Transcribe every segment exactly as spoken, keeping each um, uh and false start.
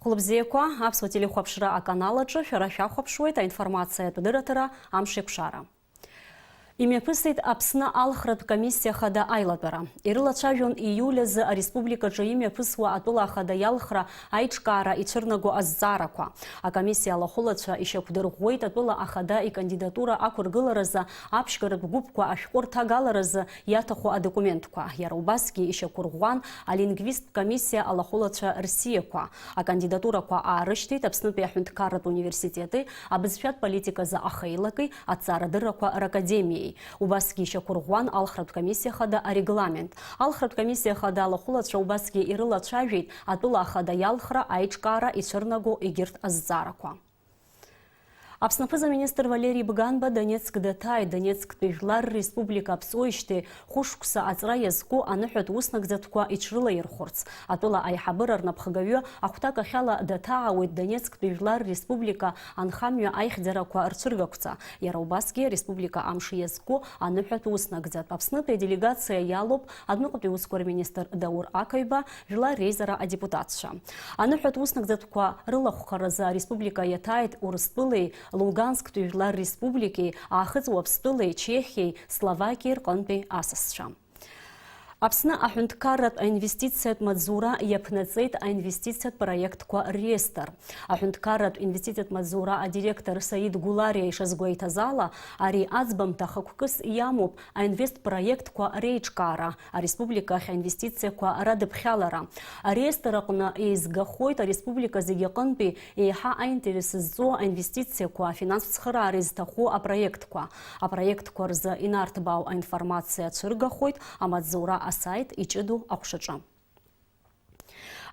Хәылбзиақәа, аԥсуа телехәаԥшра аканал аҿы шәара шәахәаԥшуеит аинформациатә дырраҭара Амшеикәшара. Имҩаԥысит Аԥсны алхратә комиссиа хада аилатәара. Ирылацәажәон ииуль азы ареспубликаҿы имҩаԥысуа атәыла ахада иалхра аиҿкаара ицәырнаго азҵаарақәа. Акомиссиа алахәылацәа ишьақәдырӷәӷәеит атәыла ахада икандидатура ақәыргыларазы аԥшьгаратә гәыԥқәа ашәҟәы рҭагаларазы иаҭаху адокументқәа. Иара убасгьы ишьақәырӷәӷәан алингвисттә комиссиа алахәылацәа рсиақәа. Акандидатурақәа аарышьҭит Аԥснытәи аҳәынҭқарратә университети абызшәатә политиказы ахеилаки аҭҵаарадыррақәа ракадемиеи. Убасгьы ишьақәырӷәӷәан алхратә комиссиа хада арегламент. Алхратә комиссиа хада алахәылацәа убасгьы ирылацәажәеит атәыла ахада иалхра аиҿкаара ицәырнаго егьырҭ азҵаарақәа. Аԥсны аԥыза-министр Валери Бганба Донецк даҭааит. Донецктәи Жәлар Республика аԥҵәоижьҭеи хәышықәса аҵра иазку аныҳәатә уснагӡатәқәа иҽрылаирхәырц. Атәыла аиҳабыра рнапхгаҩы ахәҭакахьала даҭаауеит Донецктәи Жәлар Республика анхамҩа аихьӡарақәа рцәыргақәҵа. Иара убасгьы ареспублика амш иазку аныҳәатә уснагӡатә Аԥснытәи аделегациа иалоуп адәныҟатәи усқәа рминистр Даур Ақаҩба, Жәлар Реизара адепутатцәа. Аныҳәатә уснагӡатәқәа рылахәхаразы ареспублика иаҭааит Урыстәылеи Лугансктәи Жәлар Республикеи, Аахыҵ Уаԥстәылеи, Чехиеи, Словакиеи рҟынтәи асасцәа. Аԥсны аҳәынҭқарратә аинвестициатә маҵзура иаԥнаҵеит аинвестициатә проектқәа реестр. Аҳәынҭқарратә инвестициатә маҵзура адиректор Саид Гулариа ишазгәеиҭаз ала, ари аӡбамҭа хықәкыс иамоуп аинвестпроектқәа реиҿкаара, ареспублика ахь аинвестициақәа радыԥхьалара. Ареестр аҟны еизгахоит ареспублика зегьы аҟынтәи еиҳа аинтерес зҵоу аинвестициақәа, афинанстә цхыраара изҭаху апроектқәа. Апроектқәа рзы инарҭбаау аинформациа цәыргахоит амаҵзура асаит иҷыдоу аҟәшаҿы.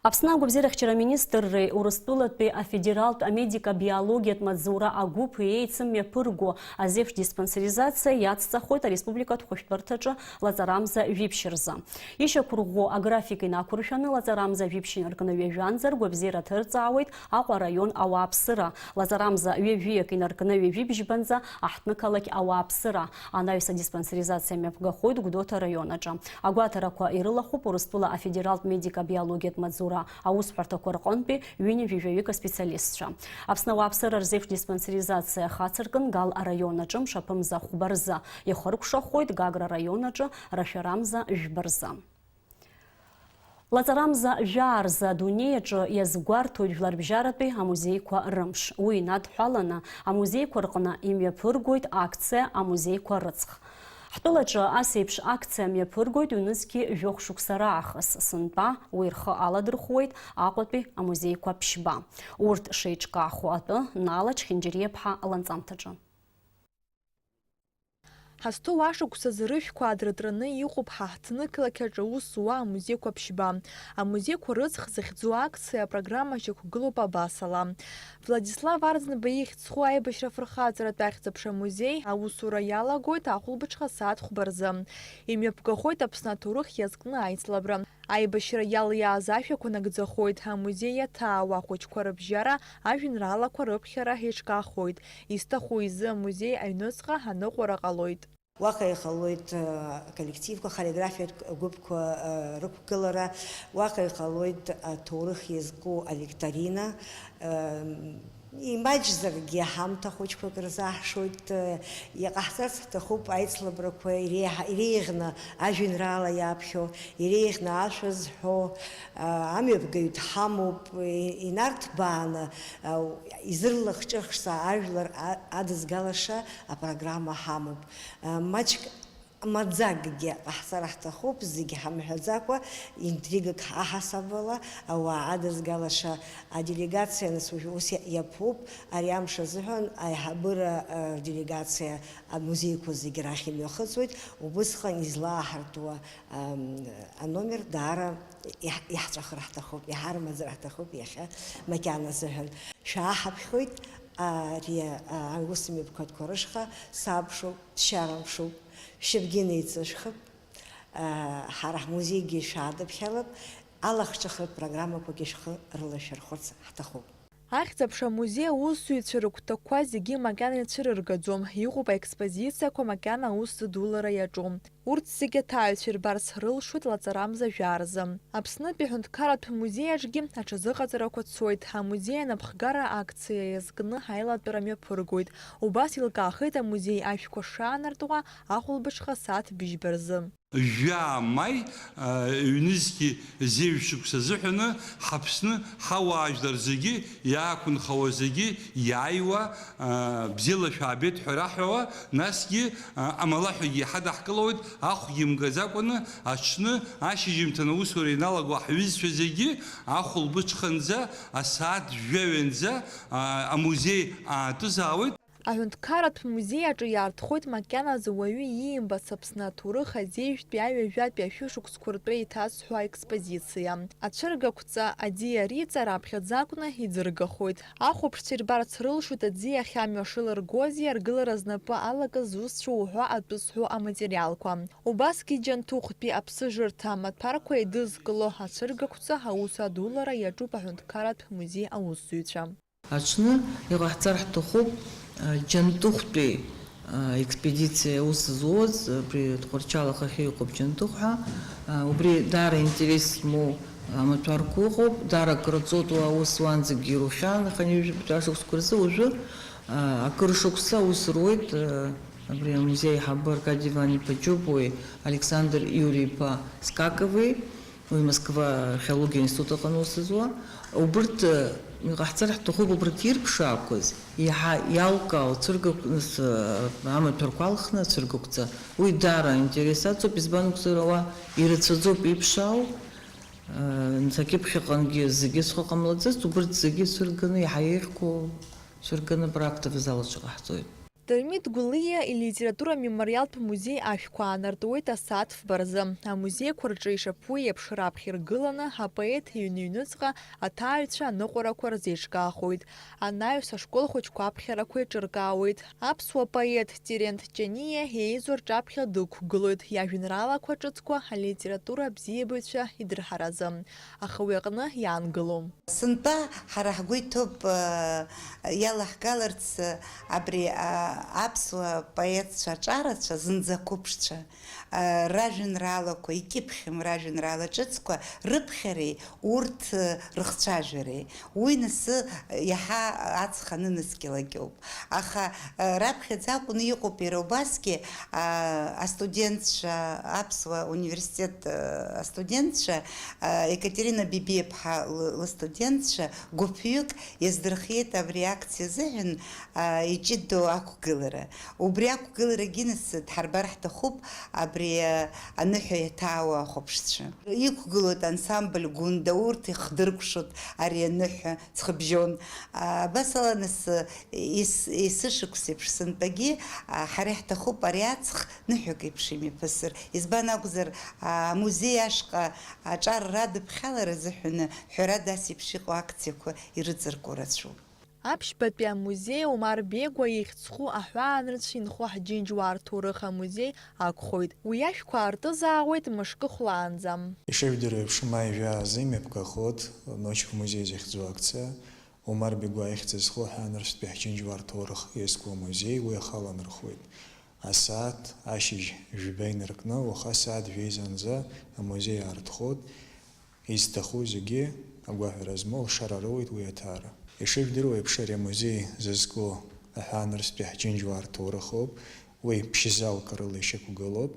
Аԥсны агәабзиарахьчара министрреи Урыстәылатәи афедералтә амедика-биологиатә маҵзура агәыԥи еицымҩаԥырго азеиԥш диспансеризациа иацҵахоит ареспубликатә хәышәтәырҭаҿы лаҵарамза жәиԥшь рзы. Ишьақәырӷәӷәо аграфик инақәыршәаны лаҵарамза жәиԥшь инаркны ҩажәанӡа ргәабзиара ҭырҵаауеит Аҟәа араион ауааԥсыра. Лаҵарамза ҩажәиак инаркны ҩажәи бжьбанӡа аҳҭнықалақь ауааԥсыра. Анаҩс адиспансеризациа мҩаԥгахоит Гәдоуҭа араион аҿы. Агәаҭарақәа ирылахәуп Урыстәыла афедералтә медика-биологиатә маҵзура аусҳәарҭақәа рҟынтәи ҩынҩажәаҩык аспециалистцәа. Аԥсны ауааԥсыра рзеиԥш диспансеризациа хацыркын Гал араион аҿы мшаԥымза хәба рзы, ихыркәшахоит Гагра араион аҿы рашәарамза жәба рзы. Лаҵарамза жәаа рзы адунеи аҿы иазгәарҭоит жәларбжьаратәи амузеиқәа рымш. Уи инадҳәаланы амузеиқәа рҟны имҩаԥыргоит акциа Амузеиқәа рыҵх. Ҳтәылаҿы ас еиԥш акциа мҩаԥыргоит ҩнызқьи жәохә шықәса раахыс. Сынтәа уи рхы аладырхәуеит Аҟәатәи амузеиқәа ԥшьба. Урҭ шеиҿкаахо атәы Нала Чхинџьариаԥҳа ланҵамҭаҿы. Ҳазҭоу ашықәсазы рышәқәа аадыртраны иҟоуп ҳа ҳҭнықалақь аҿы аус зуа амузеиқәа ԥшьба. Амузеиқәа рыҵх захьӡу акциа апрограмма шьақәгылоуп абасала. Владислав Арӡынба ихьӡ зху аибашьра афырхаҵаратә ахьӡ-аԥша амузеи аусура иалагоит ахәылбыҽха сааҭ хәба рзы. Имҩаԥгахоит Аԥсны аҭоурых иазкны аицлабра. Аибашьра иалиааз ашәақәа нагӡахоит, амузеи иаҭаауа ахәыҷқәа рыбжьара, ажәеинраалақәа рыԥхьара еиҿкаахоит. Изҭаху изы амузеи аҩныҵҟа аныҟәара ҟалоит. Уаҟа иҟалоит, э, коллективқәа, хореографиатә гәыԥқәа, э, рықәгылара, уаҟа иҟалоит аҭоурых иазку авикторина, э, имаҷзаргьы ҳамҭа хәыҷқәак рзаҳшоит, э, иҟаҳҵарц ҳҭахуп аицлабрақәа иреиҳа-, иреиӷьны ажәеинраала иаԥхьо, иреиӷьны ашәа зҳәо, э, амҩаԥгаҩ дҳамоуп, и-, инарҭбааны, э, изырлахҿыхша ажәлар а-, адызгалаша апрограмма ҳамоуп. Э, маҷк Маӡакгьы ҟаҳҵар ҳҭахуп, зегь ҳамҳәаӡакәа, интригак ҳаҳасабала, ауаа адызгалаша аделегациа, нас уажә ус иаԥуп, ари амш азыҳәан аиҳабыра, э, рделегациа амузеиқәа зегь рахь имҩахыҵуеит, убысҟан излааҳартуа, ам, аномер даара иаҳ-, иаҳҵәахыр ҳҭахуп, иҳармаӡар ҳҭахуп иахьа макьана азыҳәан. Шәааҳаԥхьоит, ари, а, аусмҩаԥгатәқәа рышҟа сабшоуп, сшьарамшуп. Шьыбгьы неиҵышәхып, ҳара ҳмузеигьы шәаадыԥхьалап, алахҿыхратә программақәагьы шәхы рылашәырхәырц ҳҭахуп. Ахьӡ-аԥша амузеи аусзуҩцәа рыгәҭакқәа зегьы макьана ицәырыргаӡом, иҟоуп аекспозициақәа макьана аус зыдулара иаҿу. Урҭ зегьы аҭааҩцәа ирбарц рылшоит лаҵарамза жәа рзы. Аԥснытәи аҳәынҭқарратә музеи аҿгьы аҽазыҟаҵарақәа цоит. Амузеи анапхгара акциа иазкны аилатәара мҩаԥыргоит. Убас еилкаахеит амузеи ашәқәа шаанартуа ахәылбыҽха асааҭ быжьба рзы. Жәаа маи, а, ҩнызқьи зеижә шықәса азыҳәаны ҳаԥсны ҳауаажәлар зегьы иаақәынхауа зегьы иааиуа, аа, бзиала шәаабеит ҳәа раҳәауа, насгьы, аа, амалаҳәагьы иҳадаҳкылауеит, ахәгьы мгаӡакәаны, аҽны ашьыжьымҭан аусура ианалаго ҳҩызцәа зегьы ахәылбыҽханӡа, асааҭ жәаҩанӡа, аа, амузеи аатәызаауеит. Аҳәынҭқарратә музеи аҿы иаартхоит макьаназы уаҩы иимбац Аԥсны аҭоурых азеижәтәи аҩажәатәи ашәышықәсқәа ртәы еиҭазҳәо аекспозициа. Ацәыргақәҵа, аӡиа риҵа раԥхьаӡа акәны иӡыргахоит. Ахәаԥшцәа ирбарц рылшоит аӡиа ахьамҩа шылыргози аргылара знапы алакыз зусҭцәоу уҳәа атәы зҳәо аматериалқәа. Убасгьы Џьанҭыхәтәи аԥсыжырҭа амаҭәарқәа еидызкыло ацәыргақәҵа аус адулара иаҿуп аҳәынҭқарратә музеи аусзуҩцәа. Аҽны иҟаҳҵар ҳҭахуп, а, Џьантыхәтәи, а, експедициа аус зуаз, абри Тҟәарчал ахахьы иҟоуп Џьантыхә ҳәа. А, убри даара интерес змоу амаҭәарқәа ыҟоуп, даара акыр ҵуеит уа аус уанӡагьы ирухьан, аха ҩажәа шықәсқәа рзы уажәы, а, акыр шықәса аус руеит, а, абри амузеи аиҳабы Аркадий Иван-иԥа Џьопуи Александр Иури-иԥа Скакови. Уи Москва археологиа институт аҟны аус зуа. Убырҭ, э, иҟаҳҵар ҳҭахуп убырҭ ирԥшаақәаз, иаҳа иалкаау цәыргақә-, с-, э, амаҭәарқәа алхны ацәыргақәҵа. Уи даара аинтерес аҵоуп, избан акәзар, ауаа ирацәаӡоуп иԥшаау, э, нас акьыԥхьаҟангьы зегьы схы ҟамлаӡацт, убырҭ зегьы цәырганы, иаҳа еиӷьқәоу цәырганы абра актовый зал аҿы ҟаҳҵоит. Дырмит Гәлиа илитература мемориалтә музеи ашәқәа аанартуеит асааҭ фба рзы. Амузеиқәа рҿы ишаԥу еиԥш раԥхьа иргыланы апоет иҩны-ҩныҵҟа аҭааҩцәа аныҟәарақәа рзеиҿкаахоит, анаҩс ашкол хәыҷқәа аԥхьарақәа еиҿыркаауеит. Аԥсуа поет Терент Ҷаниа еизо рҿаԥхьа дықәгылоит иажәеинраалақәа ҿыцқәа алитература абзиабаҩцәа идырҳаразы, аха уи аҟны иаангылом. Сынтәа ҳара ҳгәы иҭоуп, э, иалаҳгаларц, э, абри, а, аԥсуа поетцәа аҿарацәа, зынӡа қәыԥшцәа, э, ражәеинраалақәа, икьыԥхьым ражәеинраала ҿыцқәа рыԥхьареи урҭ, э, рыхцәажәареи. Уи нас, э, иаҳа аҵх анынаскьалак иоуп. Аха, э, раԥхьаӡа акәны иҟоуп иара убасгьы, а, астудентцәа, аԥсуа университет, э, астудентцәа, э, Екатерина Бибиаԥҳа лы-, лыстудентцәа гәыԥҩык иаздырхиеит абри акциа азыҳәан, а, иҷыдоу ақәгылара. Убри ақәгыларагьы нас дҳарбар ҳҭахуп, абри, а, аныҳәа иаҭаауа ахәаԥшцәа. Иқәгылоит ансамбль Гәында, урҭ ихдыркәшоит ари аныҳәа. Ҵхыбжьон. Абас ала нас, ес-, есышықәс еиԥш сынтәагьы, а, ҳара иаҳҭахуп ари аҵх ныҳәак еиԥш имҩаԥысыр. Избан акәзар, а, амузеи ашҟа аҿар радыԥхьалара азыҳәаны, ҳәарада, ас еиԥш иҟоу акциақәа ирыҵаркуа рацәоуп. Аԥшьбатәи амузеи Омар Бегәа ихьӡ зху аҳәаанырцә инхо ҳџьынџьуаа рҭоурых амузеи акәхоит. Уи ашәқәа аартызаауеит мышкы хәлаанӡа. Ишыжәдыруа еиԥш, маи жәаа азы имҩаԥгахоит Ночь в музее захьӡу акциа. Омар Бегәа ихьӡ зху аҳәаанырцәтәи ҳџьынџьуаа рҭоурых иазку амузеи уи ахала нырхуеит. Асааҭ ашьыжь жәба инаркны, уаха асааҭ жәеизанӡа амузеи аартхоит. Изҭаху зегьы агәаҳәара змоу алшара роуеит уи аҭаара. Ишыжәдыруа еиԥш, ари амузеи зызку аҳәаанырцәтәи ҳџьынџьуаа рҭоурых ауп. Уи ԥшьзалк рыла ишьақәгылоуп.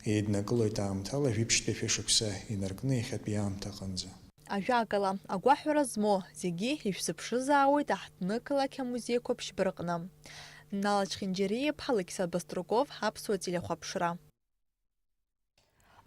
Еиднакылоит аамҭала жәиԥшьтәи шәышықәса инаркны иахьатәи аамҭа аҟынӡа. Ажәакала, агәаҳәара змоу зегьы ишәзыԥшызаауеит аҳҭнықалақь амузеиқәа ԥшьба рҟны. Нала Чхинџьариа-иԥҳа, Алықьса Баструков, Аԥсуа телехәаԥшра.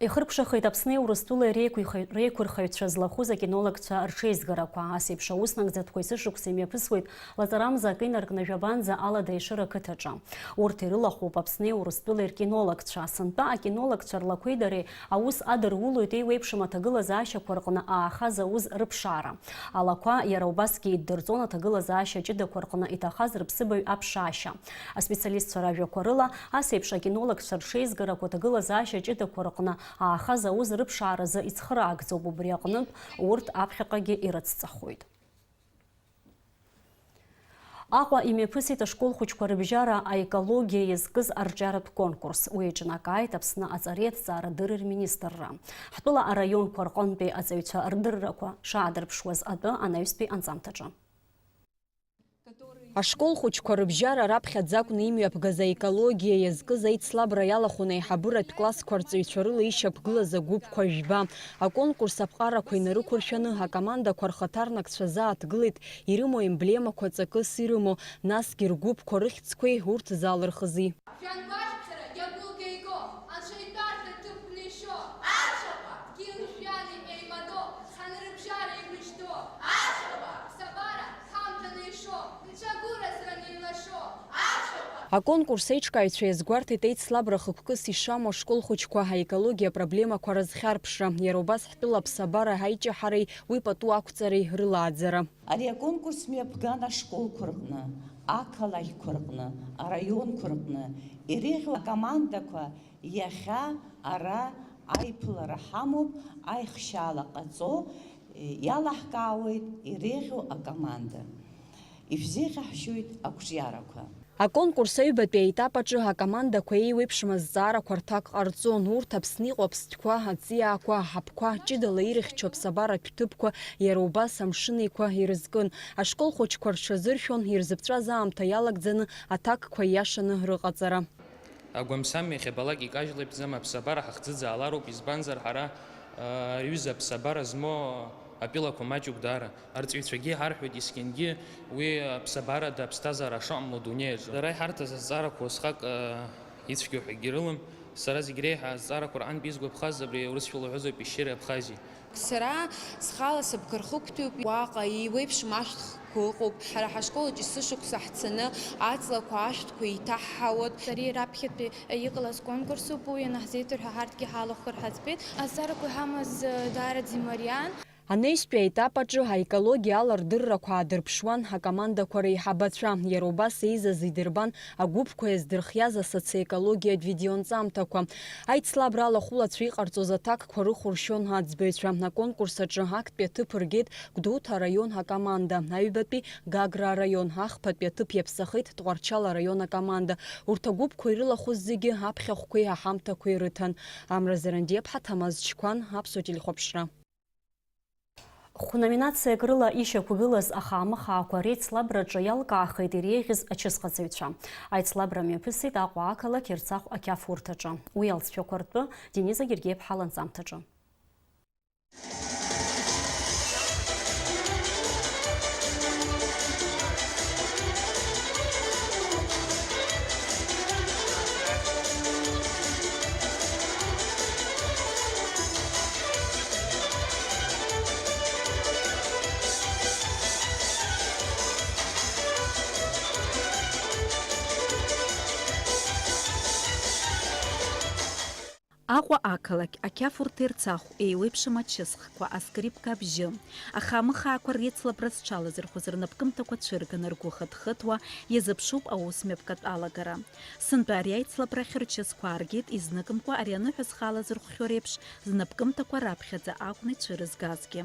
Ихыркәшахеит Аԥсни Урыстәылеи реиқәихаҩ-, реиқәырхаҩцәа злахәыз акинологцәа рҽеизгарақәа. Ас еиԥш аус нагӡатәқәа есышықәса имҩаԥысуеит лаҵарамза акы инаркны жәабанӡа Алада Ешыра ақыҭаҿы. Урҭ ирылахәуп Аԥсни Урыстәылеи ркинологцәа. Сынтәа акинологцәа рлақәеи дареи аус адырулоит еиуеиԥшым аҭагылазаашьақәа рҟны ааха зауз рыԥшаара. Алақәа иара убасгьы иддырҵон аҭагылазаашьа ҷыдақәа рҟны иҭахаз рыԥсыбаҩ аԥшаашьа. Аспециалистцәа ражәақәа рыла, ас еиԥш акинологцәа рҽеизгарақәа аҭагылазаашьа ҷыдақәа рҟны ааха зауз рыԥшааразы ицхыраагӡоуп, убри аҟнытә урҭ аԥхьаҟагьы ирыцҵахоит. Аҟәа имҩаԥысит ашкол хәыҷқәа рыбжьара аекологиа иазкыз арҿиаратә конкурс. Уи еиҿнакааит Аԥсны аҵареи аҭҵаарадырреи рминистрра. Ҳтәыла араионқәа рҟынтәи аҵаҩцәа рдыррақәа шаадырԥшуаз атәы анаҩстәи анҵамҭаҿы. Ашкол хәыҷқәа рыбжьара раԥхьаӡа акәны имҩаԥгаз аекологиа иазкыз аицлабра иалахәын аиҳабыратә классқәа рҵаҩцәа рыла ишьақәгылаз агәыԥқәа жәба. Аконкурс аԥҟарақәа инарықәыршәаны, акомандақәа рхаҭарнакцәа азы ааҭгылеит ирымоу аемблемақәа ҵакыс ирымоу, насгьы ргәыԥқәа рыхьӡқәеи урҭ залырхызи. Жәҩангәашәԥхьара иагәылгеиго, анцәа итәарҭа ҭыԥны ишьо, аҵәаҟа, дгьыли жәҩани еимадо, ҳанрыбжьара ирыжьдо, аҵәаҟа, ԥсабара ҳамҭаны ишо, нцәа гәыразраны илашо, аҵәаҟа. Аконкурс аиҿкааҩцәа иазгәарҭеит аицлабра хықәкыс ишамоу ашкол хәыҷқәа аекологиа проблемақәа рызхьарԥшра, иара убас ҳтәыла аԥсабара аиҷаҳареи уи пату ақәҵареи рылааӡара. Ари аконкурс мҩаԥган ашколқәа рҟны, ақалақьқәа рҟны, араионқәа рҟны иреиӷьу акомандақәа иахьа ара аиԥылара ҳамоуп, аихшьаала ҟаҵо, иалаҳкаауеит иреиӷьу акоманда. Ишәзеиӷьаҳшьоит ақәҿиарақәа. Аконкурс аҩбатәи аетап аҿы акомандақәа еиуеиԥшым азҵаарақәа рҭак ҟарҵон. Урҭ Аԥсны иҟоу аԥстәқәа, аҵиаақәа, аҳаԥқәа, ҷыдала ирыхьчо аԥсабаратә ҭыԥқәа, иара убас амшын еиқәа ирызкын. Ашкол хәыҷқәа рҽазыршәон, ирзыԥҵәаз аамҭа иалагӡаны аҭакқәа ииашаны рыҟаҵара. Агәамсам иахьабалак икажьлеит, бзама аԥсабара ҳахӡыӡаалароуп, избанзар ҳара, а, аҩыза аԥсабара змоу атәылақәа маҷуп даара. Арҵаҩцәагьы иҳарҳәоит, есқьынгьы уи аԥсабарада аԥсҭазаара шаҟамло адунеи аҿы. Дара иҳарҭаз азҵаарақәа усҟак, а, ицәгьоу ҳәагьы рылам. Сара зегь реиҳа азҵаарақәа рҟынтә исгәаԥхаз абри аурысшәала уҳәозар пещеры Абхазии. Сара схала сыбгар хықәтәоуп, уаҟа еиуеиԥшым ашәҭ хкқәа ыҟоуп. Ҳара ҳашкол аҿы есышықәса ҳцаны аҵлақәа, ашәҭқәа еиҭаҳҳауеит. Ари раԥхьатәи иҟалаз конкурсуп, уи ианаҳзеиҭарҳәа ҳарҭгьы ҳалахәхар ҳаӡбеит. Азҵаарақәа иҳамаз даараӡа имариан. Анаҩстәи аетап аҿы аекологиа алардыррақәа аадырԥшуан акомандақәа реиҳабацәа, иара убас еизаз идырбан агәыԥқәа иаздырхиаз асоциоекологиатә видеонҵамҭақәа. Аицлабра алахәылацәа иҟарҵоз аҭакқәа рыхәыршьон аӡбаҩцәа. Аконкурс аҿы актәи аҭыԥ ргеит Гәдоуҭа араион акоманда, аҩбатәи Гагра араион, ахԥатәи аҭыԥ иаԥсахеит Тҟәарчал араион акоманда. Урҭ агәыԥқәа ирылахәыз зегьы аԥхьахәқәеи аҳамҭақәеи рыҭан. Амра Зарандиаԥҳа, Ҭамаз Чқәан, Аԥсуа телехәаԥшра. Хә-номинациак рыла ишьақәгылаз ахаамыхаақәа реицлабраҿы иалкаахеит иреиӷьыз ачысҟаҵаҩцәа. Аицлабра мҩаԥысит Аҟәа ақалақь Ерцахә ақьафурҭаҿы. Уи алҵшәақәа ртәы Дениза Гергиаԥҳа ланҵамҭаҿы. Аҟәа ақалақь, ақьафурҭа Ерцахә, еиуеиԥшым ачысхқәа, аскрипка абжьы. Ахаамыхаақәа реицлабра зҽалазырхәыз рнапкымҭақәа цәырганы ргәы хыҭхыҭуа иазыԥшуп аус мҩаԥгатә алагара. Сынтәа ари аицлабра ахь рчысқәа ааргеит, изныкымкәа ари аныҳәа зхала зырхәхьоу реиԥш, знапкымҭақәа раԥхьаӡа акәны ицәырызгазгьы.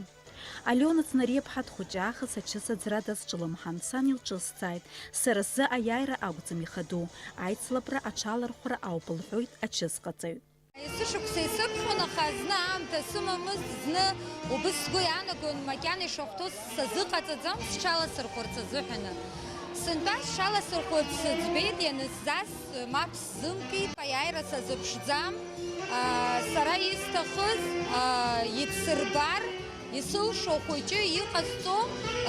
Алиона Цнариаԥҳа дхәыҷы аахыс ачыс аӡра дазҿлымҳан, сан илҿысҵааит, сара сзы аиааира акәӡам ихадоу, аицлабра аҽалархәра ауп, лҳәоит ачысҟаҵаҩ. Есышықәса исыԥхьон, аха зны аамҭа сымамызт, зны убыс сгәы иаанагон, макьана ишахәҭоу сазыҟаҵаӡом, сҽаласырхәырц азыҳәаны. Сынтәа сҽаласырхәырц сыӡбеит, ианысзас, мап сзымкит, аиааира сазыԥшӡам. Аа, сара исҭахыз, аа, ицсырбар, исылшо хәыҷы иҟасҵо,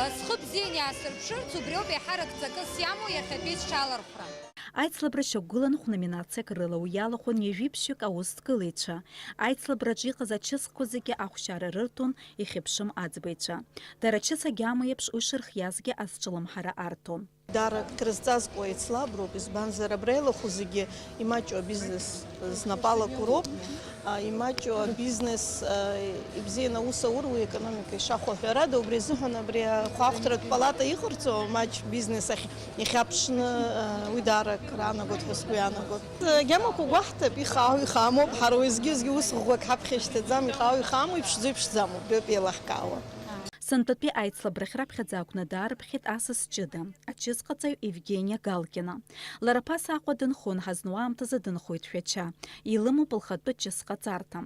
аа, схы бзианы иаасырԥшырц, убриоуп еиҳарак ҵакыс иамоу иахьатәи сҽалархәра. Аицлабра шьақәгылан хә-номинациак рыла, уи иалахәын ҩажәи ԥшьҩык аусҭгылаҩцәа. Аицлабраҿы иҟаз ачысхқәа зегьы ахәшьара рырҭон ихьыԥшым аӡбаҩцәа. Дара ачыс агьама еиԥш уи шырхиазгьы азҿлымҳара арҭон. Даара акрызҵазкуа еицлаброуп, избанзар, абра илахәу зегьы имаҷу абизнес знапы алаку роуп. А, имаҷу абизнес, а, ибзианы аус ауруа, уи аекономика ишахәо. Ҳәарада, убри азыҳәан абри ахәаахәҭратә палата иҟарҵо амаҷ бизнес ахь ихьаԥшны, а, уи даара акраанагоит ҳәа сгәы иаанагоит. Агьамақәа гәаҳҭап, ихаау ихамоуп, ҳара уеизгьы-уеизгьы ус ӷәӷәак ҳаԥхьа ишьҭаӡам, ихаау ихамоу, иԥшӡоу иԥшӡамоу, убриоуп еилаҳкаауа. Сынтәатәи аицлабрахь раԥхьаӡа акәны даарыԥхьеит асас ҷыда, ачысҟаҵаҩ Евгения Галкина. Лара ԥаса Аҟәа дынхон, ҳазну аамҭазы дынхоит Шәача. Илымоуп лхатәы чысҟаҵарҭа.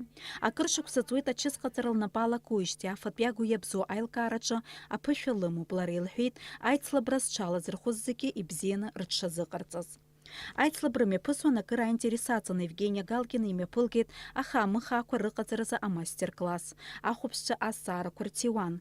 Акыр шықәса ҵуеит ачысҟаҵара лнапы алакуижьҭеи, афатә иагу иабзоу аилкаараҿы аԥышәа лымоуп. Лара илҳәеит, аицлабра зҽалазырхәыз зегьы ибзианы рыҽшазыҟарҵаз. Аицлабра мҩаԥысуан акыр аинтерес аҵаны, Евгения Галкина имҩаԥылгеит ахаамыхаақәа рыҟаҵаразы амастер-класс. Ахәаԥшцәа азҵаарақәа рҭиуан.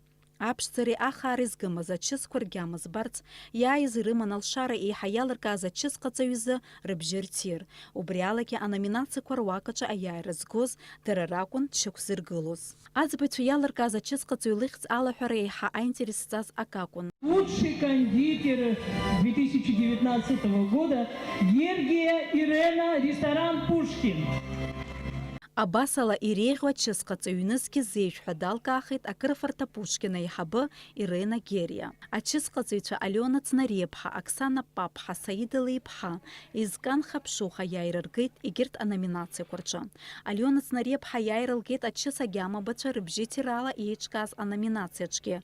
Аԥшӡареи ахаареи згымыз ачысқәа ргьама збарц, иааиз ирыман алшара еиҳа иалыркааз ачысҟаҵаҩ изы рыбжьы рҭир. Убри алагьы аноминациақәа руакаҿы аиааира згоз дара ракәын дшьақәзыргылоз. Аӡбаҩцәа иалыркааз ачысҟаҵаҩ лыхьӡ алаҳәара еиҳа аинтерес зҵаз акакәын. Лучший кондитер две тысячи девятнадцатого года Гергия Ирена, ресторан «Пушкин». Абасала иреиӷьу ачысҟаҵаҩ ҩнызқьи зеижә ҳәа далкаахеит акрыфарҭа Пушкин аиҳабы Ирена Гериа. Ачысҟаҵаҩцәа Алиона Цнариаԥҳа, Оксана Папҳа, Саида Леиԥҳа, Изкан Хаԥшуха иааирыргеит егьырҭ аноминациақәа рҿы. Алиона Цнариаԥҳа иааира лгеит ачыс агьамабацәа рыбжьы ҭирала еиҿкааз аноминациаҿгьы.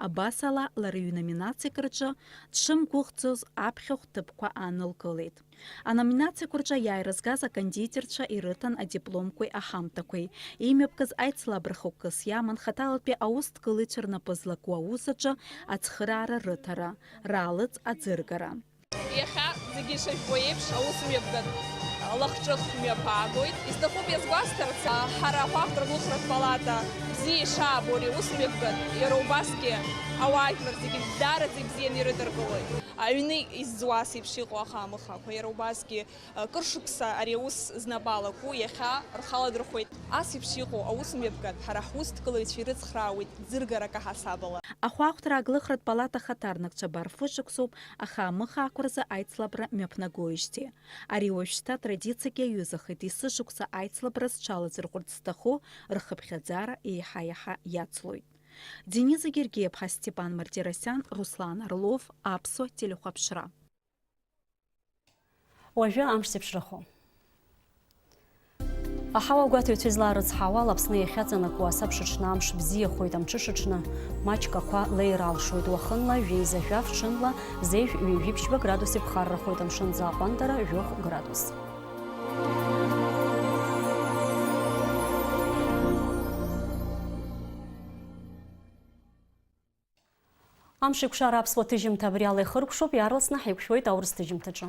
Абасала, лара ҩ-номинациак рҿы дшымгәыӷӡоз аԥхьахә ҭыԥқәа аанылкылеит. Аноминациақәа рҿы аиааира згаз акондитерцәа ирыҭан адипломқәеи аҳамҭақәеи. Имҩаԥгаз аицлабра хықәкыс иаман хаҭалатәи аусҭгылаҩцәа рнапы злаку аус аҿы ацхыраара рыҭара, раалыҵ аӡыргара. Иахьа зегьы ишыжәбо еиԥш, аус мҩаԥгатә лахҿых мҩаԥаагоит. Исҭахуп иазгәасҭарц, ҳара ахәаахәҭра агәыӷратә палата бзиа ишаабо ари аус мҩаԥгатә, иара убасгьы ауаажәлар зегьы даараӡа ибзианы ирыдыркылоит. Аҩны изӡуа ас еиԥш иҟоу ахаамыхақәа, иара убасгьы, акыр шықәса ари аус знапы алаку, иахьа рхы аладырхәеит. Ас еиԥш иҟоу аус мҩаԥгатә ҳара ҳусҭгылаҩцәа ирыцхраауеит ӡыргарак аҳасабала. Ахәаахәҭра аглыхратә палата ахаҭарнакцәа барфышықәсоуп ахаамыхаақәа рзы аицлабра мҩаԥнагоижьҭеи. Ари уажәшьҭа традициак иаҩызахеит, есышықәса аицлабра зҽалазырхәырц зҭаху рхыԥхьаӡара еиҳа-еиҳа иацлоит. Дениза Гергиаԥҳа, Степан Мартиросиан, Руслан Орлов, Аԥсуа телехәаԥшра. Уажәы амш зеиԥшрахо. Аҳауа гәаҭаҩцәа излаарыцҳауа ала, Аԥсны иахьаҵанакуа асабшаҽны амш бзиахоит, амҽышаҽны маҷк ақәа леир алшоит, уахынла жәеиза жәаф, ҽынла зеижә ҩажәи ԥшьба градуси ԥхаррахоит, амшын аӡы аҟәандара жәохә градус. Амшеиқәшара аԥсуа ҭыжьымҭа абри ала ихыркәшоуп, иаарласны ҳаиқәшәоит аурыс ҭыжьымҭаҿы.